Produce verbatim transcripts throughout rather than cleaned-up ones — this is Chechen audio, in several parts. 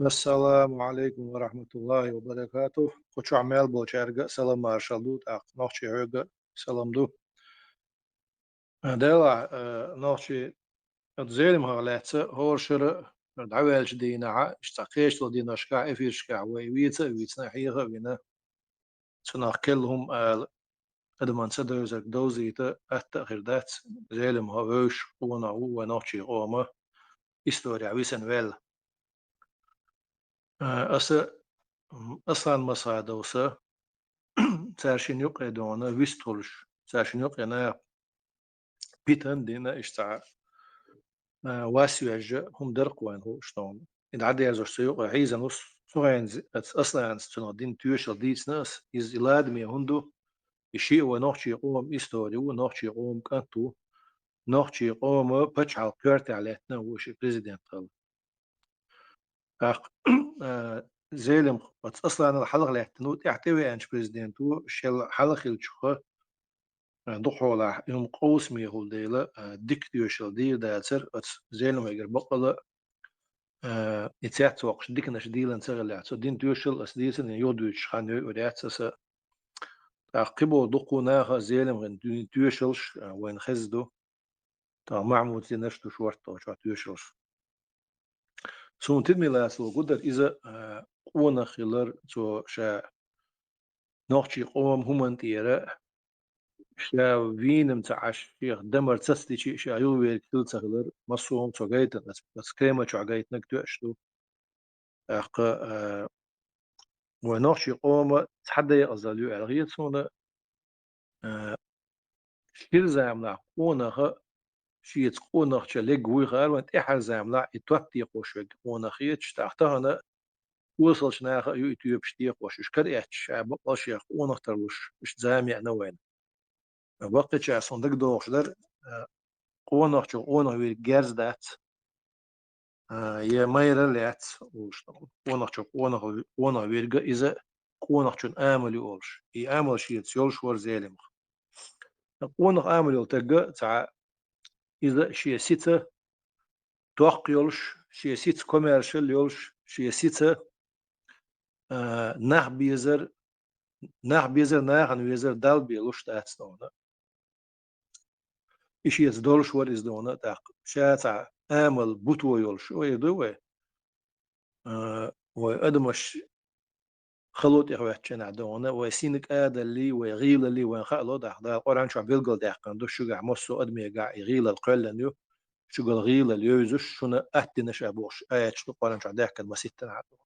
Ассаламу Ӏалайкум ва рахьматуллахӀи ва баракатухӀ. Кху чохь мел болчаьрга а салам маршалла ду, тӀаккха нохчий хьоьга а салам ду. Э, Делахь, э, нохчий, оцу Зелимхах лаьцна хӀора шара дӀаваьллачу дийнахьа, иштта цхьа кхечу дийнашкахь, эфиршкахь вай вийца а вийцина, хьеха а вина, цунах керла хӀума ала, адаман ца девзарг довзийта атта а хир дац, Зелимха вевзаш къонах ву вайн нохчий къоман историхь висина ваьлла. Э, аса, м, Аслан Масхадовс, цара шина юккъе дона вистхуьлуш, цара шина юккъе наха питана дина, иштта цхьа, э, вас вежжа хӀума дара-кх вайна хууш тхуна. И дӀадерзош цу юккъе хьийзина ву со, цу хенахь ас Асланца цунах дина тоьшалла дийцина ас, иза и ладаме хӀума ду, и шиъ вай нохчий къоман истори ву, нохчий къоман кӀант ву, нохчий къоман пачхьалкхан коьртехь лаьттина а ву шиъ президент хилла. ТӀаккха, а, Зелимха оцу Асланал хьалха лаьттина ву, тӀаьхьа тӀевеанчу президенто шел хьалха хиллачух, а, дукхахьолахь и хӀума къовсаме хуьлу дела, а, дика тоьшалла дийр дацара оцу Зелимхегара баккъала, а, и цецвоккхуш диканаш дийлина ца хиллехь. Цо дина тоьшалла ас дийцина, юхадуьйцуш хан йойур яц аса. ТӀаккха кхиболу дуккха а наха Зелимхина дина тоьшаллаш, а, вайна хезна ду. ТӀаккха Махьмудс динарш ду шорта чохь тоьшаллаш. Суна тидаме лацало гу дара иза, а, къонах хилар, цо ша нохчий къоман хӀуманна тӀера, ша вийнам ца Ӏаш, шех дамар цацдичи, ша юхаверг хилла ца хилар, массо а хӀума цо гайтина, ас, ас Кремль чохь гайтинарг тоьаш ду. ТӀаккха, а, вайн нохчий къоман цхьа декъазалла ю аьлла хета суна, а, шира заманахь къонах шеца къонахча лерг вуй хаар вайн, тӀаьхьара заманахь и топ декъош верг къонах хеташ, тӀаккха тахана осалчу наха а ю и тоьпаш декъош, уьш кара эцча, ша баккъал шех къонах тарлуш, иштта зама еана вайна. Баккхийчара суна дагадогӀуш дара, а, къонахчо къонах вийриг герз дац, а, я майра лаьцна, олуш ду. Къонахчо къонах, къонах вийриг иза къонахчун амал ю олуш. И амал шеца йолуш вара Зелимха. Къонах амал йолу таг цхьа иза шен сица ток йолуш, шен сица комаьршалла йолуш, шен сица, а, нах безар, нах безар, нахана везар Далла бен луш дац тхуна. И шеца долуш вара иза тхуна, тӀаккха ша цхьа амал буто йолуш, ой, ду вай, а, вай адамаш хало тӀехӀоьттинчу хенахь тхуна, вай синна кӀадаллий, вай гӀийлаллий вайна хаало, тӀаккха Дала Къуръан чохь билгалдаьккхина ду, шуьгахь массо а адамегахь и гӀийлалла кхоьллина ю, шуьгара гӀийлалла евзаш, шуна атта дина ша бохуш, аяташ ду Къуръан чохь даьхкина маситтанхьа тхуна.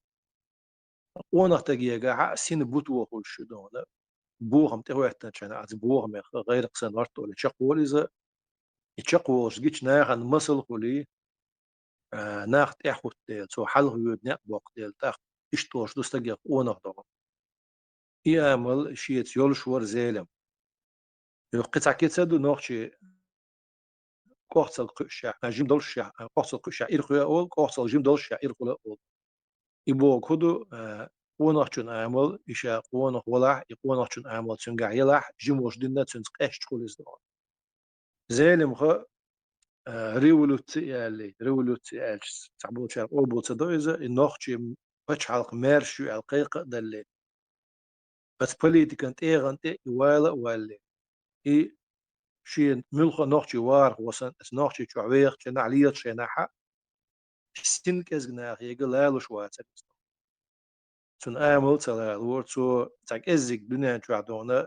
Къонах тагегахь а синна буто хуьлуш ю тхуна. Бохам тӀехӀоьттинчу хенахь, оцу бохамех гӀайракх санна гӀортор чекхволу иза. И чекхволуш гича нахана масал хуьлий, а, нах тӀаьхьахӀутту дела, цо хьалха воьду некъ боккху дела, тӀаккха иштта долуш ду стагех къонах догӀу. И амал шеца йолуш вара Зелим. Юха кхин цхьа кица ду нохчий кӀохцал кхуьушшехь, а, жима доллушшехь, а, кӀохцал кхуьушшехь ирхо а олу, кӀохцал жима доллушшехь ирхула а олу. И бохург хӀун ду, а, къонахчун амал, и ша къонах валахь, и къонахчун амал цуьнгахь елахь, жима волуш динна цуьнца къаьсташ хуьлу иза догӀу. Зелимха, а, революци аьллий, революци аьлча, цхьаболчара къобал ца до иза, и нохчийн пачхьалкх маьрша ю аьлла кхайкха а даллий, оцу политикан тӀегӀан тӀе и вала а валлий, и шен муьлхха а нохчий вахархо санна, оцу Нохчийчохь вехачу хенахь, лелачу хенахь а, синкӀезга нахега лалуш вацара иза. Цуьнан амал ца лалора, цо цхьа кӀеззиг дуьнен чохь тхуна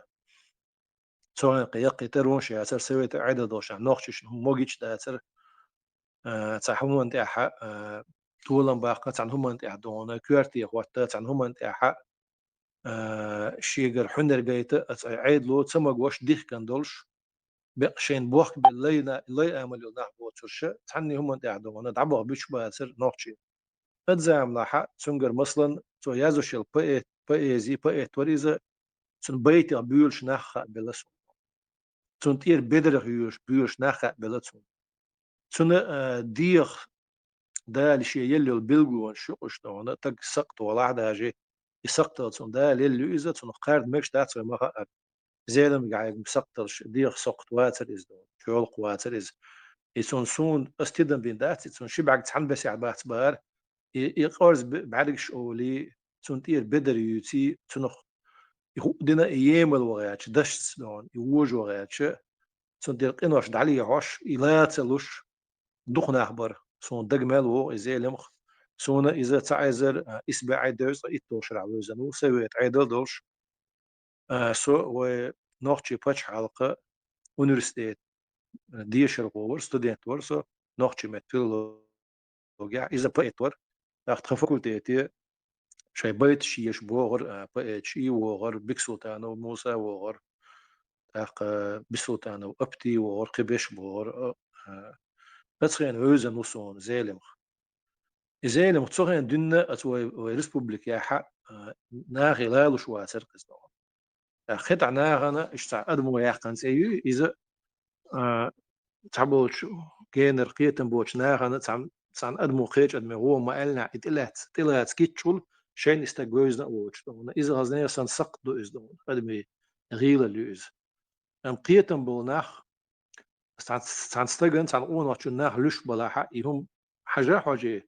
цу хенахь яккхий тӀе рунш яцара, советан Ӏедал долчохь нохчашна хӀума могича дацара, а, цхьа хӀуманна тӀехь, а, толам баккха, цхьана хӀуманна тӀехь тхуна коьрте хӀотта, цхьана хӀуманна тӀехь, а, шегара хьуьнар гайта, а, цхьа Ӏедало ца магош дихкина долуш, бекъ шайна бохкабелла лайна, лай амал йолу нах боцурш, цхьанний хӀуманна тӀехь тхуна дӀабаха буьтуш бацара нохчий. Оцу заманахь цуьнгара, масалан, цо язъеш йолу поэт, поэзи, поэт вара иза, цуьнан байтех буьйлуш нах хаабелла суна. Цунна тӀера бедарах йоьлуш, буьйлуш нах хаабелла цунна. Цунна, а, дегӀах Дала шен елла йолу билгалонаш ю-кх уьш тхуна, стаг сакхт валахь даже, и сакхталла цунна Дала елла ю иза, цунах кхарда мегаш дац вай ма хаара. Зелимгахь сакхталлаш дегӀах сакхт вацара иза, чолхе вацара иза. И цунна суна, ас тидам бина дац, и цунна ши бӀаьрг цхьана бесехь бац бара, и, и къорза б-, бӀаьргаш олий, цунна тӀера бедар юьйций, цунах и хӀуъ дина и емал вагӀаьча, дашца догӀун, и вожа вагӀаьча, цунна тӀера къинош дӀалехьош, и лаца луш, дукха нах бар. Суна дага мел вогӀу и Зелимха. Суна иза цхьа эзар, а, исс бӀаь дезткъа итталгӀа шарахь вевзан ву, Совет Ӏедал долуш. А, со вай нохчийн пачхьалкхан университет, а, дешархо вара, студент вара со, нохчийн меттан филологехь. Иза поэт вара. ТӀаккха тхан факультете шайн байташ еш богӀура, а, поэташ, и вогӀура, Бексултанов Муса вогӀура, тӀаккха Бексултанов Апти вогӀура, кхин беш богӀура, а, а, оцу хенахь вевзан ву суна Зелимха. И Зелимха цу хенахь дуьйна оцу вай, вай республикехь, а, нахе лалуш вацара иза догӀун. ТӀаккха хи тӀехь нахана, иштта цхьа адамо яьккхина цӀе ю иза, а, цхьаболчу генара кхетам боцучу нахана цхьана, цхьана адамо кхечу адаме гӀо ма-аьллинехь, и тӀелаьцна, тӀелаца гиччахула шайна и стаг вевзина а воцуш догӀун. Иза хазна санна сакхт ду иза догӀун, адамийн гӀийлалла ю иза. Амма кхетам болу нах, цхьана, цхьана стагана, цхьана къонахчунна нах луьйш балахь, и хӀума хьажа а хьожий,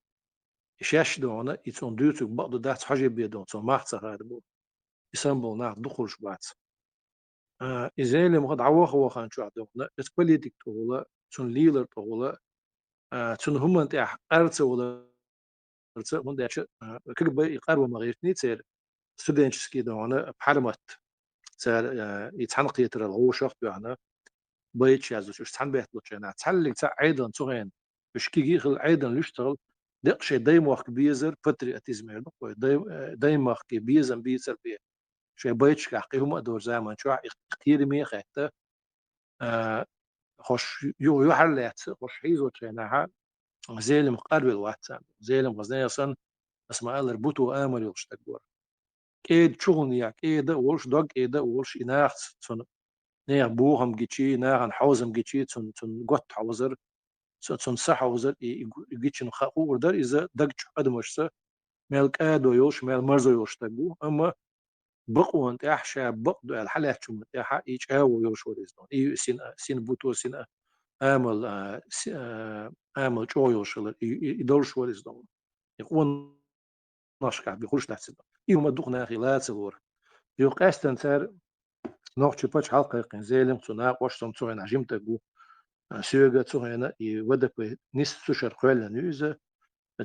и шаьш догӀун, и цунна дуьйцург бакъду-дац хьожий бен догӀун, цунна мах ца хадабо. И санна болу нах дукха хуьлуш бац. А, и Зелимха дӀаваха-ваханчохь догӀун, оцу политика тӀехула, цунна лелар тӀехула, а, цунна хӀуманна тӀехь къар ца валар ца, хӀунда аьлча, а, КГБ и къарван ма гӀиртиний церан студенческий догӀун пхьармат. Цара, а, и цхьаьнакхетаралла вовшах а тоьхна, байташ яздеш, уьш цхьаьна бетталучу хенахь, цхьаьллиг цхьаъ Ӏедална цу хенахь, уьш кегий хила, Ӏедална луьйш ца хила, деккъа шайн даймохк безар, патриотизм эр ду-кх вай, дай-, э, даймохк безам бийцар бен, шайн байташкахь кхин хӀума а долчу заманчохь, и кхераме а хаьтта, а, хӀорш ю-, юхьар а лаьцна, хӀорш хьийзочу хенахь, Зелимха къарвелла вац царна. Зелимха хазна санна, аса ма-аллара, буту амар йолуш стаг вара. КӀеда чу хӀунда яхь, кӀеда а волуш, дог кӀеда а волуш, и нахаца цунна нехан бохам гичий, нахана хьовзам гичий, цунна, цунна готта хьовзар, цу-, цунна са хьовзар, и, и гу-, и гичина ха-, хуур дара иза даг чу адамашца, мел кӀадо йолуш, мел марзо йолуш стаг ву. Амма бакъонан тӀехь, ша бакъ ду аьлла хьалаьцначу хӀуманна тӀехь, и чӀагӀо йолуш вара иза догӀун. И сина, сина буту, сина амал, а, си-, а, амал чӀогӀа йолуш хилар, и, и, и долуш вара иза догӀун. И къонахчашкахь бен хуьлуш дац иза догӀун. И хӀума дукха нахе лацалора. Юха къаьстина цара нохчийн пачхьалкх кхайкхина, Зелимха, цуьнан накъост, цу хенахь жима стаг ву, а, соьга цу хенахь и В Д П нисса цу шарахь кхоьллина ю иза,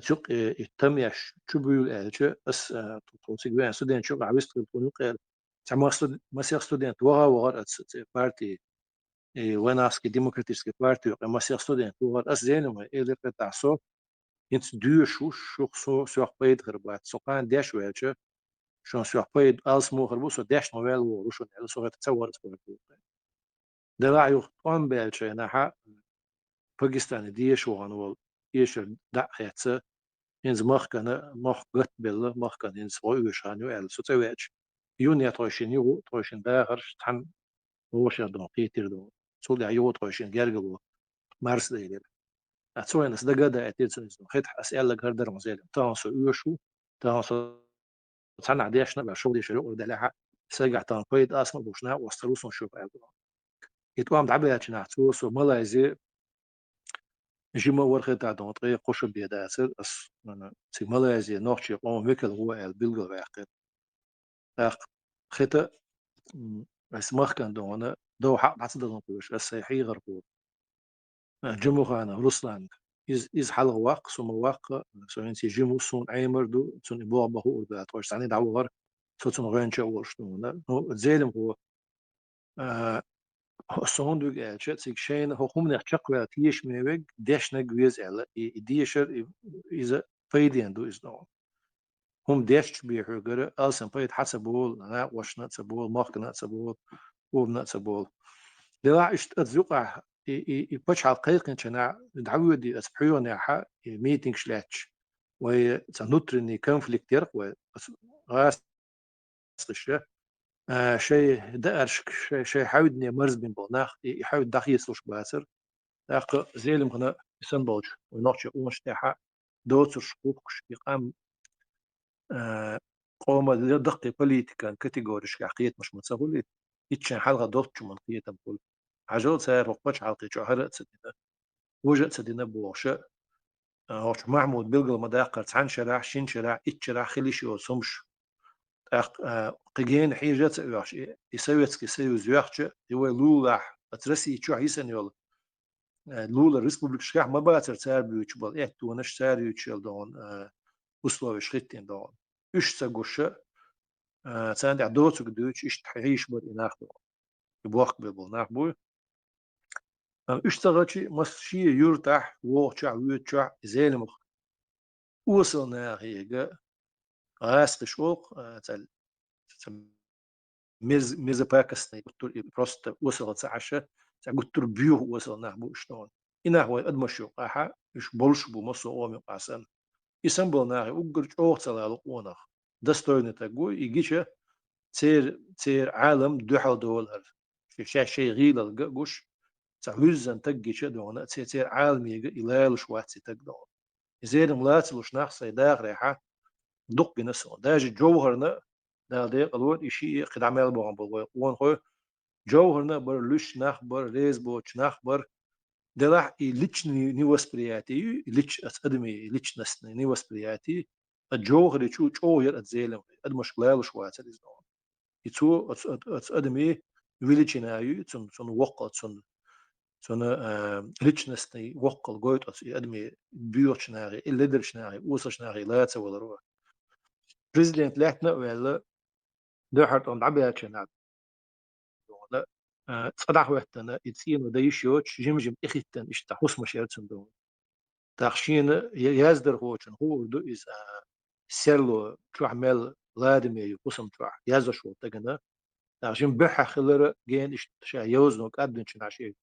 цу юкъе и там еш чу буьйлу аьлча, ас, а, тхо цига веана студенташ юкъахь вистхилла тхуна юкъера, цхьа масса студ-, масех студент ваха а вахара оцу цӀе парти, и Вайнахский демократический парти юкъе масех студент вахара. Ас Зелимхе элира кхетахь со, хӀинца доьшуш ву, шух со, соьх пайда хир бац. Со кхана деш ваьлча, шуна соьх пайда алсамо хир бу, со дешна ваьлла вогӀур ву шуна аьлла, со хӀета ца вара ас парти юкъе. Делахь юха тӀом баьллачу хенахь, Пакистане деша вахана волу эшар дӀа а хецна, хӀинца махкана, мохк гатбелла, махкана хӀинца гӀо оьшу хан ю аьлла, со цӀа веача, юна я тхойшинна юха, тхойшинна дахарш цхьаьна вовшех догӀун кхийтира догӀун. Цул тӀаьхьа юха тхойшинна гергарло марсадайрира. Ткъа цу хенахь ас дага а даийтира цунна иза догӀун. ХӀета ас аьлларг хӀара дара хьуна, Зелимха. Тахана со оьшу ву, тахана со цхьаннахь дешна а ваьлла, шо дешар юкъара делахь а, сайгахь тахана пайда алсам а болуш накъост хир ву суна шуьга аьлла догӀун. И тӀом дӀабаьллачу хенахь цо со Малайзе, жима вара хӀета догӀун, ткъе кхо шо бен дацара, ас, м, цига Малайзе нохчийн къоман векал ву аьлла билгалваьккхира. ТӀаккха хӀета, м, ас махкана догӀун, дов хьакъ дӀа ца дахана кхуьуш, ас сайн хьехархо, а, Джумуханов Руслан. Иза, иза хьалха ваккха, со ма ваккха, со хӀинца и жима ву, суна Ӏемар ду, цунна и болх бан хуур ду аьлла, тхойша цхьаьна дӀавахара, со цунна гӀоьнча а волуш догӀун. Ну, Зелимхо, а, со хӀунда вига аьлча, цига шайна хӀокху хӀуманех чекхваьлла тешаме верг, дешнарг веза аьлла, и, и дешар, и, иза пайденна ду иза догӀун. ХӀума дешча бен хьоьгара алсам пайда хьа ца болу, накъошна а ца болу, махкана а ца болу, къомана а ца болу. Делахь иштта оцу юкъахь и, и, и пачхьалкх кхайкхинчу хенахь дӀавоьдий оцу пхьоьгӀанехь и митингаш лаьтташ, вай цхьа внутренний конфликт яра-кх вай, оцу гӀазкхаша, а, шайн дааршка, шайн, шайн хьаьвдане марзбина болу нах, и, и хьаьвда дӀахецалуш бацара. ТӀаккха Зелимхана и санна болчу вай нохчийн къоначу тӀехь доцурш кхухкуш, и къам, а, къоман даккхий политикан категоришкахь кхетамаш ма ца хуьлу, итт шен хьалха долччу хӀуманна кхетам хуьлу. Хьажал, цара хӀокху пачхьалкхе чохь хӀара а ца дина, важа а ца дина бохуш, а, хӀокху Махьмуда билгал ма даккхара, цхьана шарахь, шина шарахь, итт шарахь хила йиш йолу цхьа хӀумаш. ТӀаккха, а, кхин гена хьежа а ца оьхуш, и, и Советский Союз йоьхча, и вай лулахь, оцу Россия чохь йисина йолу, а, лулара республикашкахь ма бацара цара буьйцуш болу аьттонаш, цара юьйцуш йолу догӀун, а, условияш хӀиттийна догӀун. Уьш ца гуш, а, царна тӀехь доцург дуьйцуш, иштта хьийзаш бара и нах догӀун. И бохкабелла болу нах буй. Амма уьш ца гӀачи, масса шен юьртахь, вогӀучохь, воьдучохь, и Зеламха осал нахе гӀазкхаша олу, а, цхьа, цхьа мез-, мезопакостный, гуттар а и просто осал ца Ӏаш, цхьа гуттар а боьха осал нах бу уьш догӀун. И нах вайн адамаш юкъахь а, уьш болуш бу массо а къоман юкъахь санна. И санна болу нахе уггар чӀогӀа ца лало къонах. Достойный стаг ву, и гича церан, церан Ӏалам дуьхьал долу хӀара. Шен, шаьш шайн гӀийлалла а гуш, цхьа вуьззина стаг гича а догӀун, церан, церан Ӏаламега и лалуш вац и стаг догӀун. И Зелимха лаца луш нах сайн дахарехь а дукха гина суна. Даже Джовхарна а, Дала декъалвойла, и шиъ а кхин дӀа мел бахана болу вай къонахой, Джовхарна а бара, луьстуш нах бара, реза боцуш нах бара. Делахь и личный невосприятие ю, и лич-, оцу адамийн личностный невосприятие, а Джовхарчу чӀогӀа яра оцу Зелимхан, адамашка лалуш вацара иза догӀун. И цо оцу, оцу, оцу адамийн величина ю, цунна, цунна воккхал, цунна, цунна, а, личностный воккхал гойту оцу и адамийн боьхачу нахе, и ледарчу нахе, осалчу нахе лаца валаро. Президент лаьттина а ваьлла, дуьххьара тӀом дӀабаьлча нах догӀун, а, цкъа дӀахӀоьттина, и цӀено дан йиш йоцуш, жим-жим тӀехӀиттина иштта хӀусамаш яра цунна догӀун. ТӀаккха шена я-, яздархочунна хуур ду иза, а, серло чохь мел ладаме ю хӀусам чохь, яздеш волу стагана. ТӀаккха жим буьххьехь хилара гена иштта ша йовзано кӀаддинчу нах шен,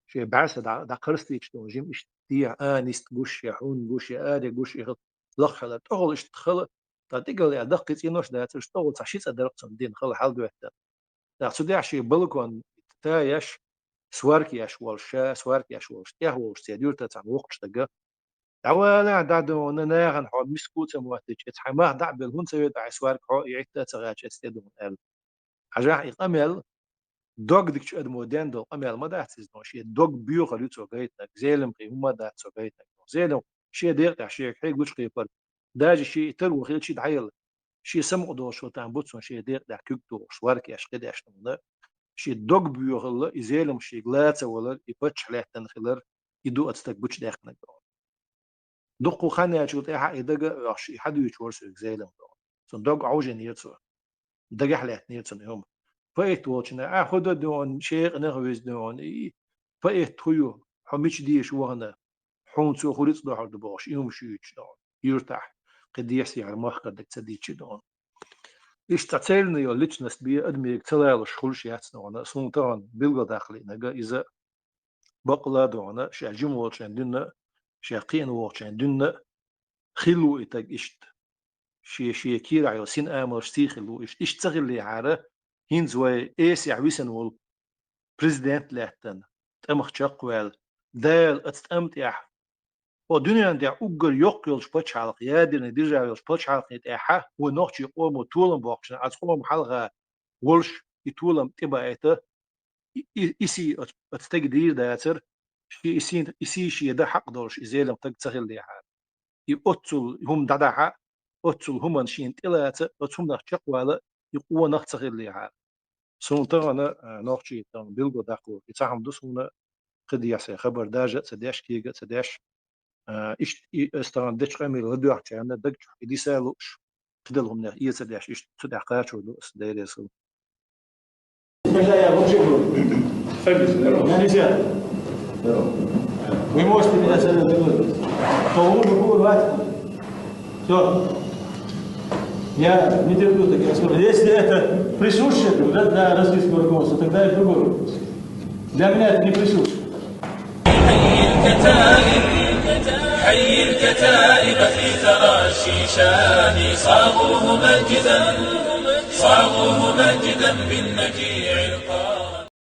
шен бӀаьрса дӀа-, дӀакхарстийча догӀун, жим иштта дехьа а нисса гуш я, хьунна гуш я, аре гуш я, и хила лакха хилар. ТӀехула иштта хала, ткъа тӀекӀал а даккхий цӀенош дацара, тӀехула цхьа ши цӀа дара цунна дина, хала хьаладоьттина. ТӀаккха цу тӀехь шен балкон таяш, сварка еш волуш, ша сварка еш волуш, тӀехволуш церан юьртара цхьана воккхачу стага: «ДӀавалахь, дӀа догӀун, нахана хьо миска а ца моттича, цхьа мах дӀа а белла, хӀунда ца веда ахь и сварка хьо, и Ӏитта а ца гӀаьчча, эцна тӀе догӀун», — аьлла. Хьажахь, и къамел дог дикачу адамо ден долу къамел ма дац иза догӀун, шен дог боьхалла ю цо гайтинарг, Зелимхан хӀумма а дац цо гайтинарг догӀун. Зелимха шен декъа тӀехь шега хьегучу кхепара, даже шен и таро хилча дӀаелла, шен самукъа долуш ву там буццун шен декъа тӀехь куьг тухуш, сварка еш, кхидеш догӀун. Шен дог боьхалла и Зелимха шега лаца валар, и паччахь лаьттина хилар, и ду оцу стага гучудаьккхинарг догӀун. Дуккха хан яьллачул тӀаьхьа и дага а оьхуш, и хьадуьйцуш вара соьга Зелимха догӀун. Цунна дог Ӏовжийнера цо. Дагахь лаьттинера цунна и хӀума. Поэт волчу нахе хӀун дан догӀун, шекъанах а веза догӀун, и поэт хӀун ю, хьо мича деша вахана, хьуна цо хӀун рицкъ дохьур ду бохуш, и хӀумаш юьйцуш догӀун. Юьртахь кхин дехьа-сехьара махкара дерг ца дийцча догӀун. Иштта цхьа цельный йолу личность бен адамега ца лалуш хуьлуш яц догӀун, суна тахана билгал даккха лиънарг иза. Бакъалла а догӀун, ша жима волчу хенахь дуьйна а, ша кхиъна вогӀучу хенахь дуьйна а хилла ву и стаг иштта. Шен, шен кийрахь йолу син амалш сий хилла ву иштта. Иштта ца хиллехьара, хӀинца вай эсехь висина волу президент лаьттина, тӀамах чекхваьлла, Дала оцу тӀам тӀехь, хӀокху дуьненна тӀехь уггар йоккха йолчу пачхьалкх, ядерный держава йолчу пачхьалкхе тӀехь вай нохчийн къомо толам боккхучу хенахь, оцу къоман хьалха волуш и толам тӀебаийта, и, и, и сий оцу, оцу стага дийр дацара, шен и сий, и сий шен дан хьакъ долуш и Зелимха стаг ца хиллехьара. И оццул хӀума дӀадахьа, оццул хӀуманна шена тӀелаца, оцу хӀуманах чекхвала и къонах ца хиллехьара. Суна тахана, а, нохчийн тахана билгал даккхалур, и цхьа хӀума ду суна, кхидӀа сайн хабар дажа а ца деш, кега а ца деш. А, иштта и ас тахана дечу къамеле ладоьгӀчарна даг чу и диса а лууш, кхидӀа хӀуманех эца а деш, иштта цу тӀехь кхачор ду ас, Дела реза хуьлда. Когда я вообще был? Садись, здорово. Меня нельзя. Здорово. Вы можете меня советовать. То лучше было врать. Все. Я не терплю таких оскорблений. Если это присуще для, для российского руководства, тогда это другой вопрос. Для меня это не присуще. حي الكتائب، حي الكتائب في ترى الشيشان صاغوه مجدا، صاغوه مجدا بالنجيع القادم.